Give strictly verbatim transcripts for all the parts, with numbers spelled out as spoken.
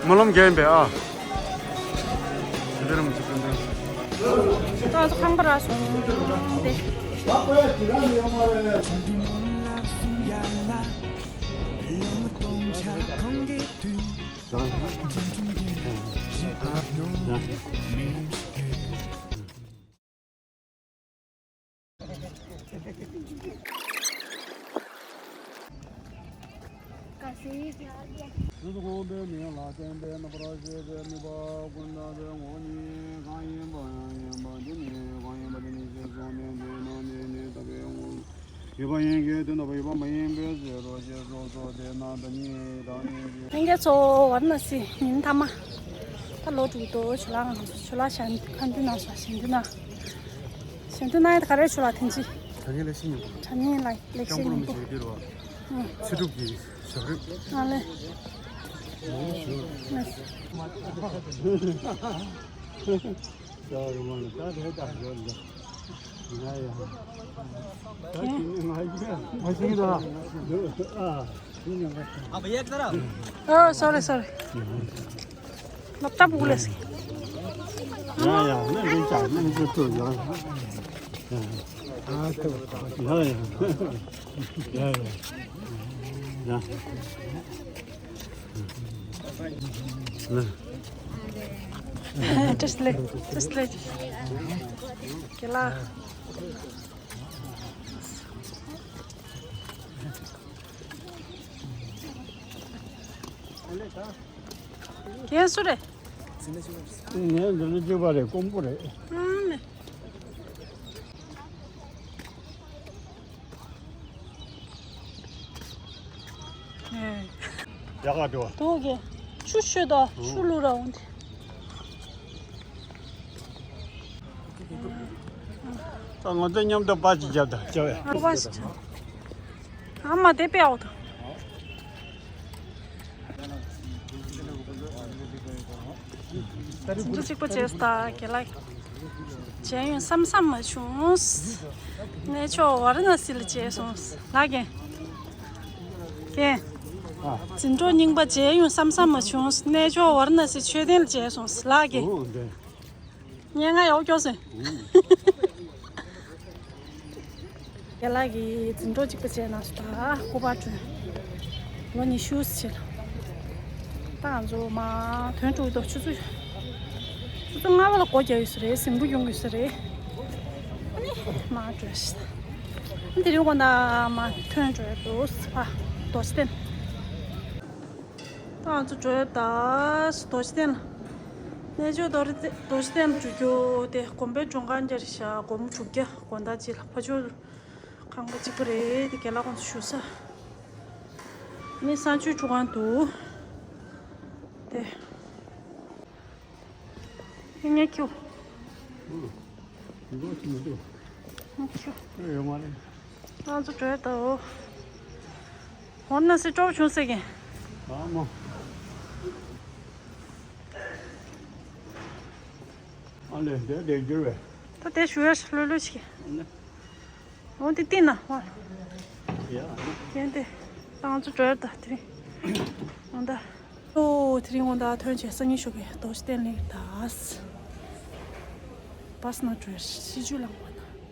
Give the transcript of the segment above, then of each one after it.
སྨོན་ལམ་རྒྱག་ཡིན་པས་ཨ། དེ་རིང་གཅིག་སྟོན་དོན། ད་ཚོ་ཁང་པ་ར་སོང་སྟེ། སུ་དགོངས་པའི་མིང་ལ་བརྟེན་པའི་རྣམ་པར་ཤེས་པའི་དམིགས་པ་ཀུན་བཏགས་པའི་ངོ་བོ་ཉིད་གང་ཡིན་པ་ཡང་ཡིན་པ་འདི་ནི་གང་ཡིན་པ་དེ་ནི་ཞེས་གསུངས་ནས་འདི་ནི་འདི་ནི་ལྟ་བའི་ངོ་བོ་ཡོད་པ་ཡིན་གྱི་དོན་དམ་པར་ཡོད་པ་མ་ཡིན་པའི་ཕྱིར་རོ་ཞེས་སོགས་སོ། དེས་ན་བདག་ཉིད་བདག་ཉིད་ཀྱི། ལྷན་རྒྱས་ཚོ་ཝཱ་ར་ཎ་སི་ཉིན་མཐའ་མ། ད་ལོ་དྲུག་ཏུ་ཇོ་ལགས་ང་ཚོ་ཇོ་ལགས་ཤར་ཁ་འདུན་ན་སོ་ཞིང་འདུན་ན། ཞིང་འདུན་ན་ཡ་ད་ག་རེ་ཇོ་ལགས་ཐེན་ཅི། དྲ་ངན་ལས་ཤིང་ཡིན་པ། དྲ་ངན་ལ་ལེགས་སྐྱོང་བཤད་པོ་ཡིན་མི་པོ། ཞིག་འདིར་བ། ཨང་། ཚེ་སྒྲུབ་ཀྱི་ཞབས་རིམ། ཨ་ལེ། ལེགས། ཨོ་སོ་རི་སོ་རི། ལབ་ཏ་བུག་ལས་སི། བཀྲ་ཤིས་བདེ་ལེགས། བཀྲ་ཤིས་བདེ་ལེགས། རྒན་ལགས། རྒན་སུ་རེད། ངས་འདི་ལ་གཅིག་པ་རེད། དཀོན་པོ་རེད། ཨང་ལེ། ཡག་ག་འགྲོ། དུ་གེ། ཆུ་ཤོད་དོ། ཆུ་བླུག་ར་འོང་དེ། ད་ང་ཚོ་མཉམ་དུ་པ་ཅིག་རྒྱབ་དང་རྒྱབ་ཡ། ཨ་པ་ཅིག་རྒྱབ། ཨ་མ་དེ་པེ་ཨའོ་དང་། འཛུགས་གཅིག་པ་བྱས་སོང་། ད་རྒན་ལགས། མཇལ་ཡོང་བསམ་བསམ་མ་བྱུང་། གནས་མཆོག་ཝཱ་ར་ཎ་སི་ལ་མཇལ་སོང་། ལགས་རྒན། རྒན། འཛིན་གྲོགས་རྙིང་པ་མཇལ་ཡོང་བསམ་བསམ་མ་བྱུང་། གནས་མཆོག་ཝཱ་ར་ཎ་སི་མཆོད་རྟེན་ལ་མཇལ་སོང་། ལགས་རྒན། སྙན་ངག་ཡག་པོ་སྐྱོར་སོང་། རྒན་ལགས་ཀྱིས་འཛིན་གྲོགས་གཅིག་པ་བྱས་གནང་སོང་། ད་སྐུ་པར་བྲུན། ལོ་ཉི་ཤུ་ཕྱིན། ད་ང་ཚོ་མར་ཐོན་འགྲོ་གི་འདུག་ཆུ་ཚོད། ཆུ་ཚོད་ལྔ་པ་ལ་སྒོ་རྒྱག་ཡོད་ས་རེད། གཟིམ་འགྲུལ་ཡོང་གི་ཡོད་ས་རེད། ཨ་ནི་མར་འགྲོ་ཤི། ཨ་དེ་རིང་དགོང་དག་མར་ཐོན་འགྲོ་ཡ་འདུག་ཕ་རྡོ་རྗེ་གདན། ད་ང་ཚོ་འགྲོ་ཡ་ད་རྡོ་རྗེ་གདན་ལ། གནས་མཆོག་རྡོ་རྗེ་རྡོ་རྗེ་གདན་ལ་འགྲོ་རྒྱུ་དེ་དགོན་པའི་མགྲོན་ཁང་རྒྱ་རེད་ཤག་སྒོར་མོ་དྲུག་བརྒྱ། དགོང་དག་གཅིག་ལ། ཕ་ཆོས་ཁང་པ་གཅིག་པ་རེད་དེ། རྒན་ལགས་ཁོང་ཚོ་བཞུགས་ས། ནི་གསང་སྤྱོད་ཁྲུས་ཁང་འདུག་དེ། ངས་ཁྱོད། ཁྱོད། ང་ཚོ་བྲོས་ཏོ། འོ་ན་སི་སྤྲོ་བྱུང་ཟེར་གི། ཨ་མ། ཨ་ལེ་དེ་དེ་འགྱུར་བས། ད་དེ་ཞུ་ཡ་ལྷོད་ལྷོད་ཞིག་འོ་དེ་བལྟས་ན་ཧོ། ཡ། གན་དེ། ད་ང་ཚོ་བྲོས་ད་དེ་རིང་། འོ་ད། ཨོ་དེ་རིང་འོ་ད་ཐོན་བྱས་སང་ཉིན་ཞོགས་ཀྱི་རྡོ་རྗེ་གདན་ལ་ད། བཱས་ནང་བྲོས་ཤི་ཆུ་ལངས་པ་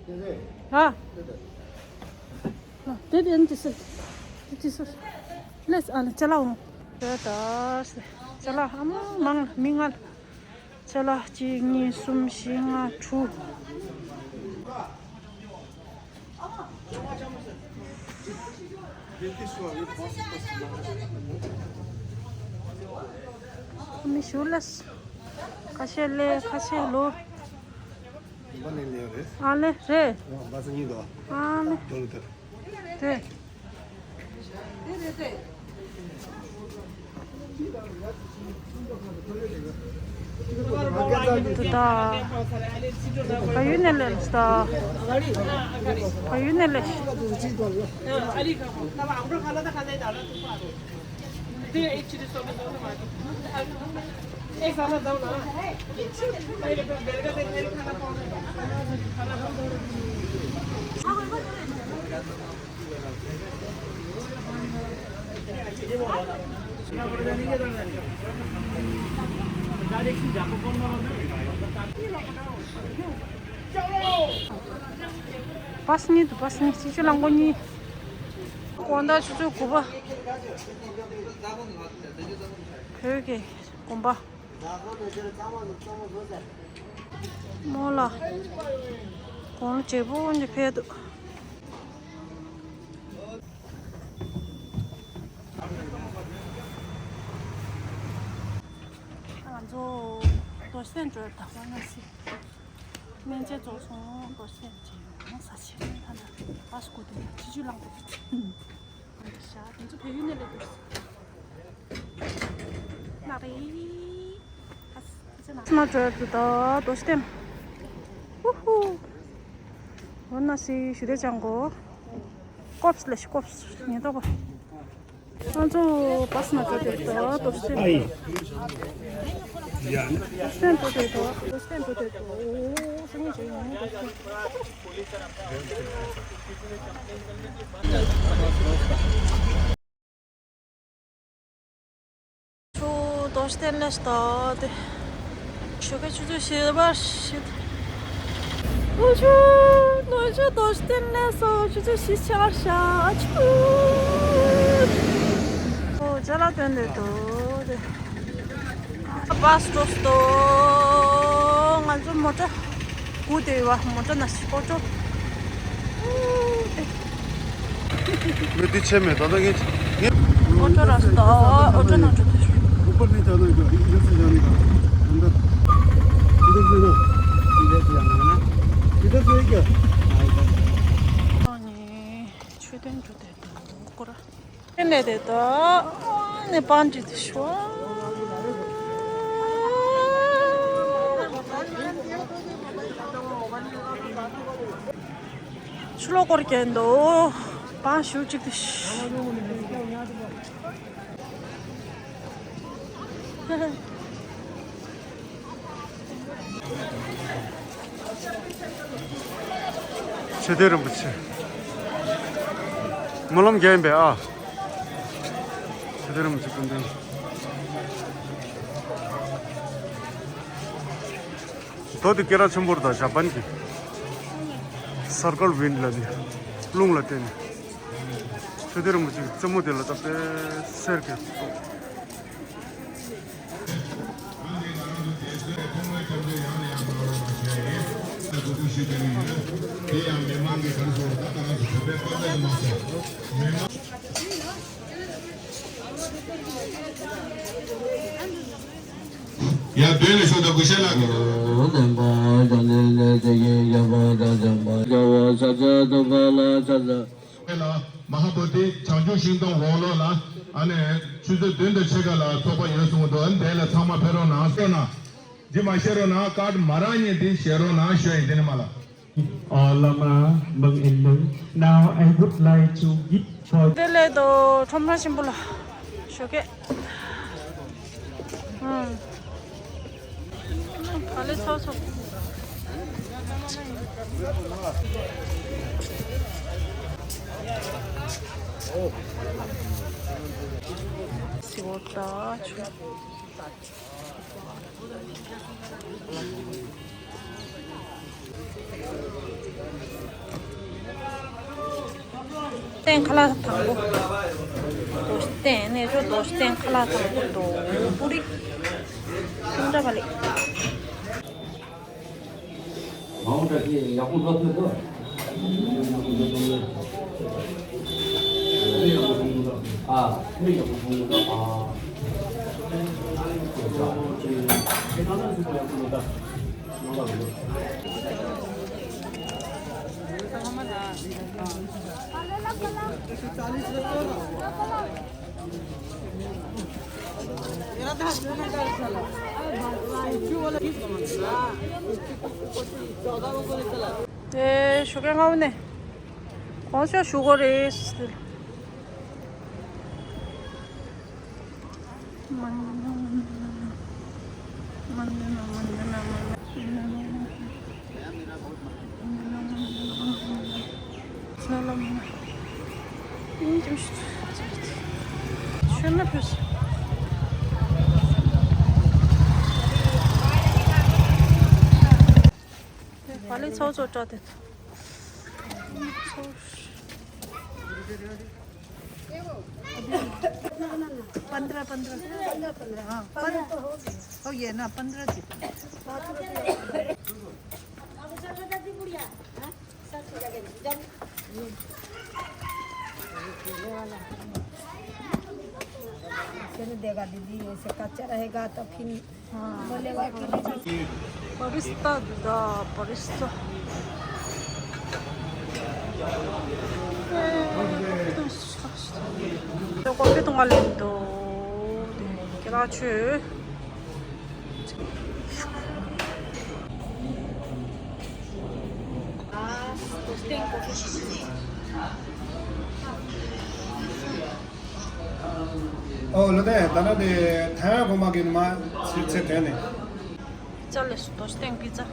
ན། ཨ། ཨ་དེ་དེ་ཨན་ཅི་སི། ཅི་སི། ལེས་ཨ་ལེ་ཅ་ལག་འོང་། བྲོས་ད། ཅ་ལག་ཨ་མ་མང་ལ་མི་ལྔ་ལ། ཅ་ལག་གཅིག་གཉིས་གསུམ་བཞི་ལྔ་དྲུག་མི་ཞུ་ལས། ཁ་ཤས་ལས་ཁ་ཤས་ལོ། ཨ་ལེ་རེད། ཨ་ལེ། རེད། ཨ་ལེ། རེད། ད་ད། ཕ་ཡུལ་ནས་ལས་ད། ཕ་ཡུལ་ནས་ལས། པཱས་གཉིས་འདུག་པཱས་གཉིས། སྤྱི་སྤྱོད་རླངས་འཁོར་གཉིས། དགོང་དག་ཆུ་ཚོད་དགུ་པ། བོད་ཀྱི་དགོན་པ། མོ་ལ་དགུང་ལོ་བརྗེ་པོ་འདི་ཕེབས་འདུག་ང་ཚོ་རྡོ་རྗེ་གདན་འགྲོ་ཡ་ད་བར་ན་སི། སྨན་དཔྱད་རྫོགས་སོང་། རྡོ་རྗེ་གདན་འགྲོ་ཡ་ས་ཆེན་ཐ་ན་པཱས་སྒུག་དེ་ཆུ་ཆུ་ལངས་དེ། ཤ་དེ་ཚོ་བལ་ཡུལ་ནས་སླེབས་འདུག་ནག་རེད། ཨ་ཙི་ནག་ཙི་ནག་འགྲོ་ཡ་དེ་ད་རྡོ་རྗེ་གདན། ཧུ་ཧུ། འོ་ན་སི་ཞུ་རེ་ཅང་གོ། ཀོབས་ལེ་ཤི་ཀོབས་ཉེ་ཏོག་གོ། ང་ཚོ་པཱས་ནང་འགྲོ་དེ་ད་རྡོ་རྗེ་གདན། རྡོ་རྗེ་གདན་འགྲོ་དེ་ད། རྡོ་རྗེ་གདན་འགྲོ་དེ་ད། ཨོ་སང་ཉིན་ཅིག་ཡོང་། རྡོ་རྗེ་གདན། ཆུ་རྡོ་རྗེ་གདན་ལ་ལྟ་དེ། ཆུ་ཁ་ཆུ་ཚོད་བཞི་པར་ཤི། ཨུ་ཆུ། ནུ་ཆུ་རྡོ་རྗེ་གདན་ལ་སོ་ཆུ་ཚོད་བཞི་ཆགས་ཤག་ཆུ། ཨོ་ཅ་ལག་སྟོན་དེ་འདུག་དེ། པཱས་འགྲོ་སྟོ། ང་ཚོ་མོ་ཊ་སྒུག་བསྡད་ཡོད་པ། མོ་ཊ་ནང་ཞིག་ཀོ་ཅོ། མི་འདི་ཆེ་མེད་ད་ལྟ་ངས་ངས། ཀོ་ཅོ་ར་སྟོ། ཨོ་ཅོ་ནང་འགྲོ་དུས། ऊपर नहीं जाने का, इधर से जाने का। अंदर। इधर से ना। इधर से जाना है ना? इधर से है क्या? हाँ, इधर। ཨ་ནི་མཆོད་རྟེན་འགྲོ་དེ་འདུག་ཀོ་ར། ཨེ་ནས་དེ་ད་ནས་པང་ཅི་དེ་ཤོ། ཆུ་ལོག་སྐོར་གྱི་འདུག་པང་ཞུ་གཅིག་དེ་ཤོ། མཆོད་རྟེན་རིན་པོ་ཆེ། སྨོན་ལམ་རྒྱག་ཡིན་པས་ཨ། མཆོད་རྟེན་རིན་པོ་ཆེ་སྐུ་མདུན། རྡོ་དེ་སྐེ་རགས་ཆེན་པོ་རེད་ད། ཞ་པན་གྱི་circle wind ལ་ནི་རླུང་ལ་བརྟེན་ནས། མཆོད་རྟེན་རིན་པོ་ཆེ་གི་རྩེ་མོ་དེ་ལ་ད་དཔེ་གསེར་གྱི་རྡོ། ཡ་དོན་ལ་ཤོག་དང་གུ་ཤ་ལགས། བདེན་པ་བྱང་ཆུབ་ཀྱི་སེམས་ཀྱི་རྒྱལ་པོ་དང་བྱམས་པ་རྒྱལ་བ་ས་སྐྱ་སྟོན་པ་ལ་ཕྱག་འཚལ། ལ་མ་ཧཱ་བོ་དྷི་བྱང་ཆུབ་ཤིང་སྡོང་འོག་ལོགས་ལ་ཨ་ནི་ཆུ་ཚོད་བདུན་དང་ཕྱེད་ཀ་ལ་ཚོགས་པ་ཡོད་གསུངས་འདུག་ཨ་ནི་དེ་ལ་ཚང་མ་ཕེབས་རོགས་གནང་། ཤོག་ན་ཇི་མ་ཤེས་རོགས་གནང་། ཀར་མ་རག་མཁན་དེ་བཞེས་རོགས་གནང་ཞུ་ཡིན། དེ་ནི་མ་ལ། ཨོ་བླ་མ་མང་ཨེ་ལུང་། Now I would like to give for དེ་ལས་དོ་ཁྲོམ་ར་ཆེན་པོ་ལ་ཞོགས་ཀས། ཨང་། ག་ལེ་ཚོགས་ཚོགས། སི་འོ་ད་ཆུ། རྡོ་རྗེ་གདན་ཁ་ལག་དང་པོ། རྡོ་རྗེ་གདན་ནས་ཆོ་རྡོ་རྗེ་གདན་ཁ་ལག་དང་པོ་དོ་པུ་རི། ཅུང་ཙམ་པ་ལེ། མ་འོངས་པ་ཞིག་ཡག་པོ་བཟོ་ཐུབ་དགོས། ཨ། དེ་ཞོགས་ཀས་སྔ་པོ་ནས་གོང་ཞོགས་ཞུ་དགོས་རེད། མཆོད་མེ་ཕུལ། ཚོགས་གཙོ་སྤྲད་དེ། पन्द्रह पन्द्रह। हाँ, पन्द्रह तो हो गया। हो गया ना, पन्द्रह थी। कैसे देगा दीदी, ऐसे कच्चा रहेगा तो फिर बोलेगा कि दीदी। Бариста, да, бариста. ཨེ། ཁོ་པི་གཏོང་བ་ལེན་འདུག་དེ་ཁྱེད་རང་ཆོས། ཨོ་ལོ་དེ་ད་ནི་དེ་ཐང་གོ་མ་གི་མ་ཚིག་ཚེ་དེ་ནི། ཅ་ལེ་སུ་དོ་སྟེང་པི་ཙ། ཨ་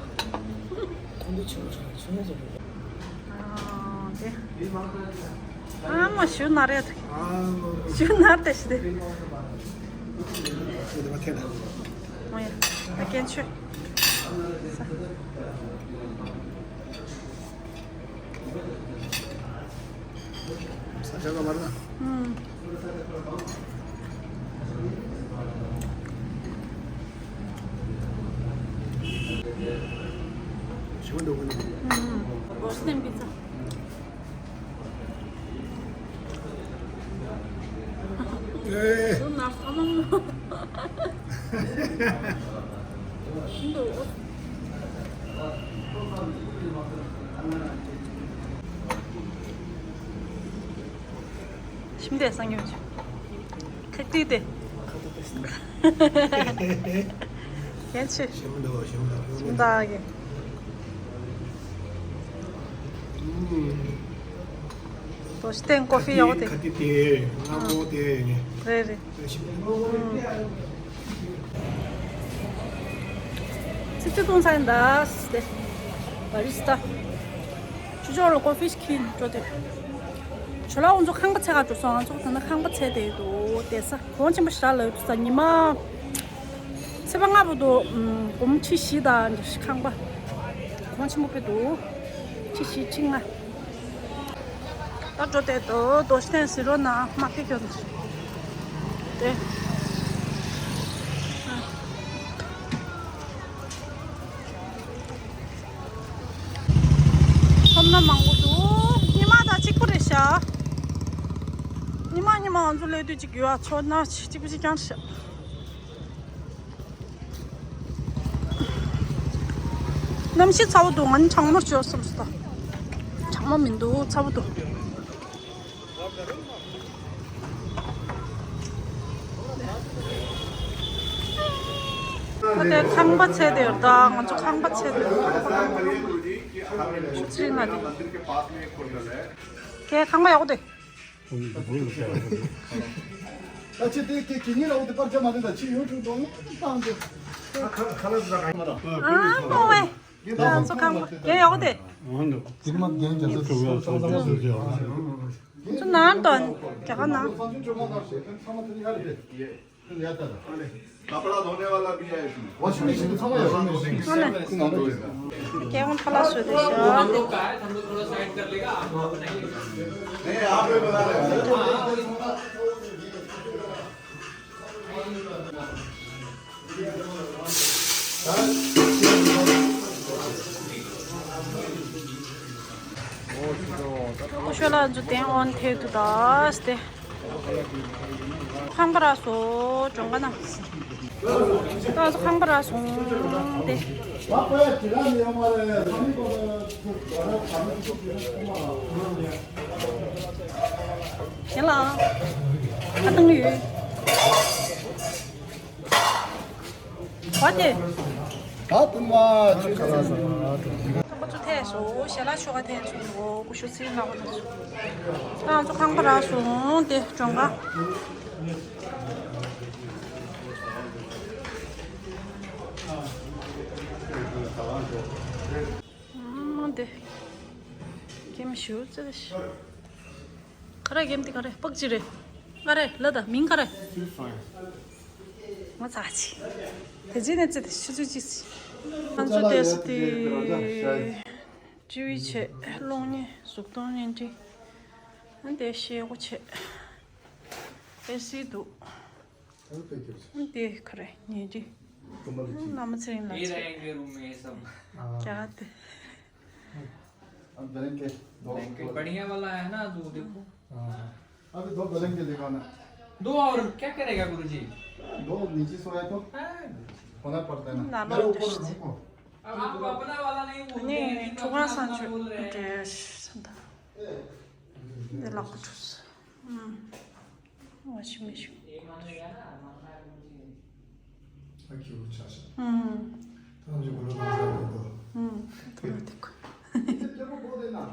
དེ། ཨ་མ་ཞུ་ན་རེད། ཞུ་ན་དེ་ཞི་དེ། ཨོ་ཡ། ཨ་ཀན་ཆུ། ས་ཆ་ག་བར་ན། ཨུམ། ཞིམ་པོ་འདུག་གོ་ནི། ཨུམ། ཨུམ། ཨེ། ཞུ་ན་ཨ་མ་མ། ཞིམ་འདུག་ཞིམ་དེ་སང་ཉོ་ཆུ། ཁ་ཏི་དེ། ཁ་ཏི་དེ། ཡན་ཆུ། ཞིམ་འདུག་ཞིམ་འདུག་ཞིམ་འདུག་གི། ཨུམ། དོ་ཤི་ཏེང་ཀོ་ཧྥི་ཡག་པོ་དེ། ཁ་ཏི་དེ། སྔ་མོ་དེ་ནི། རེད་རེད། ཚིག་ཚིག་གཏོང་ས་ཡིན་ད་སི་ཏེ། བ་རི་སི་ཏ། ཆུ་ཅོག་ལ་ཀོ་ཧྥི་ཁྱེར་འགྲོ་དེ། ཇོ་ལགས་ཁོང་ཚོ་ཁང་པ་ཚད་ག་འགྲོ་སོང་། ང་ཚོ་ད་ནི་ཁང་པ་ཚད་དེ་འདུག་བསྡད་ས་གོང་ཆེན་པོ་ཞེ་དྲག་ལ་ཡོད་ས། ཉི་མ་ཚེས་པ་ལྔ་པོ་འདུག་ཨུམ། སྒོར་མོ་ཁྲི་བཞི་དང་འདྲ་ཞིག་ཁང་པ་གོང་ཆེན་པོ་དཔེ་འདུག་ཁྲི་བཞི་ཁྲི་ལྔ། ད་འགྲོ་དེ་དོ་དོ་ཤི་ཐན་ཟི་རོ་ན་མ་ཕི་ཁྱོད་དེ། ཁོམ་ན་མང་པོ་འདུག་ཉི་མ་ད་གཅིག་པུ་རེད་ཤག་ཉི་མ་ཉི་མ་ང་ཚོ་སླེབས་དུས་གཅིག་ཡོད་ཨ། ཚོ་ན་གཅིག་པུ་གཅིག་རྐྱང་རེད་ཤག་གནམ་གཤིས་ཚ་པོ་འདུག་ང་ནི་གྲང་མོར་བཅོས་སོང་ཟེར་ད། གྲང་མོ་མི་འདུག་ཚ་པོ་འདུག་ད་དེ་ཁང་པ་ཚད་དེ་ཡོད་ད། ང་ཚོ་ཁང་པ་ཚད་དེ་ཡོད། ཁང་པ་ཁང་པ་ཁང་པ། ཆུ་ཚིག་ན་དེ། ཁྱེད་ཁང་པ་ཡག་པོ་དེ། ད་ཅི་དེ་ཀི་ཀི་ཉིན་ལ་འོ་དེ་པར་ཆ་མ་དེ་ད་ཅི་ཡོད་ཐུག་དོང་བཏང་དེ། ཨ་མོ་ཝེ། ང་ཚོ་ཁང་པ་རྒྱ་ཡག་པོ་དེ། ང་ཚོ་ནང་དོན་རྒྱ་གར་ནང་། कपड़ा धोने वाला भी है इसमें। वाशिंग मशीन तो समझ। Washing machine. རྒྱལ་ཁོངས་ཐ་ལ་བཟོས་ཏེ་ཤོག་ཀུ་ཤོ་ལ་འཛུལ་ཏེ་ཨོན་ཐེ་དུ་དཱས་ཏེ། ཁང་པ་ར་སོ་གྲོང་ཁ་ན། ད་སོ་ཁང་པ་ར་སོང་སྟེ། ཡིན་ལ། ཁ་བཏང་ཡོད། བ་དེ། ད་དུང་མ་ཆུ་ཁ་ལ་ས། ཁང་པ་ཚོ་ཐད་སོ་ཞལ་ལག་ཤོ་ག་ཐད་སོ་འོ་ཀུ་ཤོ་ཚིག་ལག་པ་ཐད་སོ། ད་ང་ཚོ་ཁང་པ་རག་སོང་སྟེ་གྲོང་ཁ། ཨ་དེ། ཀེམ་ཞུ་ཙེ། ག་རེ་ཀེམ་དེ་ག་རེ་པག་ཅི་རེད། ག་རེ་ལ་ད་མིང་ག་རེ། ང་ཚ་ཅི། དེ་རྗེས་ནས་ཙེ་དེ་ཤུ་ཚུ་ཅི་ཅི། ང་ཚོ་དེ་སུ་དེ། ཊི་ཝི་བྱས། གློག་བརྙན། གཟུགས་མཐོང་བརྙན་འཕྲིན། ཨ་དེ་ཤེལ་སྒོ་བྱས། ཨེ་སི་འདུག་ཨ་དེ་ག་རེ། ཉལ་ཁྲི། བླ་མ་ཚེ་རིང་ལགས་ये བྱས། रहेंगे रूम में ये सब। क्या बात है। अब ब्लैंकेट दो। ब्लैंकेट बढ़िया वाला है ना, वो देखो। हाँ। अभी दो ब्लैंकेट दिखाना। दो और क्या करेगा गुरुजी? दो नीचे सोया तो हाँ। होना पड़ता है ना। ना, मेरे ऊपर रुको। अब आपको अपना वाला नहीं, वो ནི་ཁྲུ་གང་སང་ཆོད་འདྲེ་ཤི་ད། འདི་ལག་པ་འཁྲུ་སོང་། ཨ་ཤི་མི་ཤི། ཨ་ཁྱོད་ཆ་ཤ། ཨ་ཐམས་ཅད་གོ་ལ་གང་ཟག་གོ་གོ། ཨ་ཐུགས་ལ་ཐུག་གོ།